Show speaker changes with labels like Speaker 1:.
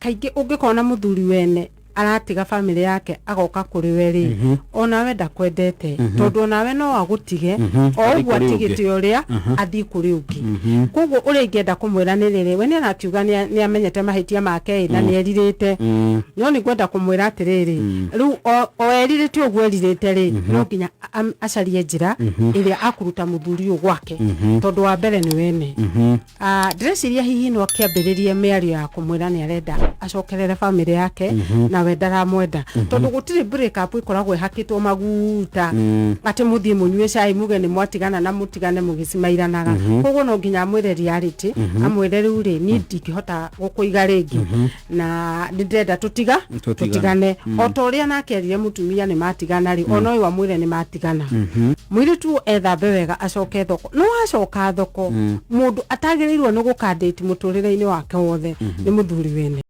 Speaker 1: Kaingĩ ũngĩkona mũthuri wene aratiga bamĩrĩ yake agoka kũrĩ we rĩ, onawe ndakwendete, tondũ onawe no agũtige o
Speaker 2: Athiĩ
Speaker 1: ũguo
Speaker 2: kũrĩ ũngĩ.
Speaker 1: atigĩte ũrĩa athiĩ kũrĩ ũngĩ. Koguo ũrĩa ingĩenda kũmwĩra nĩ rĩrĩ, we nĩ arakiuga nĩ amenyete mahĩtia make ĩ, na nĩ erirĩte, no nĩ ngwenda kũmwĩra atĩrĩrĩ, rĩu o erirĩte ũguo erirĩte rĩ, no nginya acarie njĩra ĩrĩa akũruta mũthuri ũyũ gwake, tondũ wa mbere nĩ wene. Ah, ndĩreciria hihi no akĩambĩrĩrie mĩario ya kũmwĩra nĩ arenda acokerere bamĩrĩ yake nawe ndaramwenda, tondũ gũtirĩ break up ĩkoragwo ĩhakĩtwo maguta atĩ mũthiĩ mũnyue cai muge nĩ mwatigana na mũtigane mũgĩcimairanaga. Koguo no nginya amwĩre reality, amwĩre rĩu rĩ, niĩ ndingĩhota gũkũiga rĩngĩ na nĩ ndĩrenda tũtiga
Speaker 2: Tũtigane.
Speaker 1: Tũtigane o ta ũrĩa nake erire mũtumia nĩ matigana rĩ, ona ũyũ amwĩre nĩ matigana. Mũirĩtu ethambe wega acoke thoko. No acoka thoko, mũndũ atagĩrĩirwo nĩ gũkandĩti mũtũrĩre-inĩ wake wothe nĩ mũthuri wene.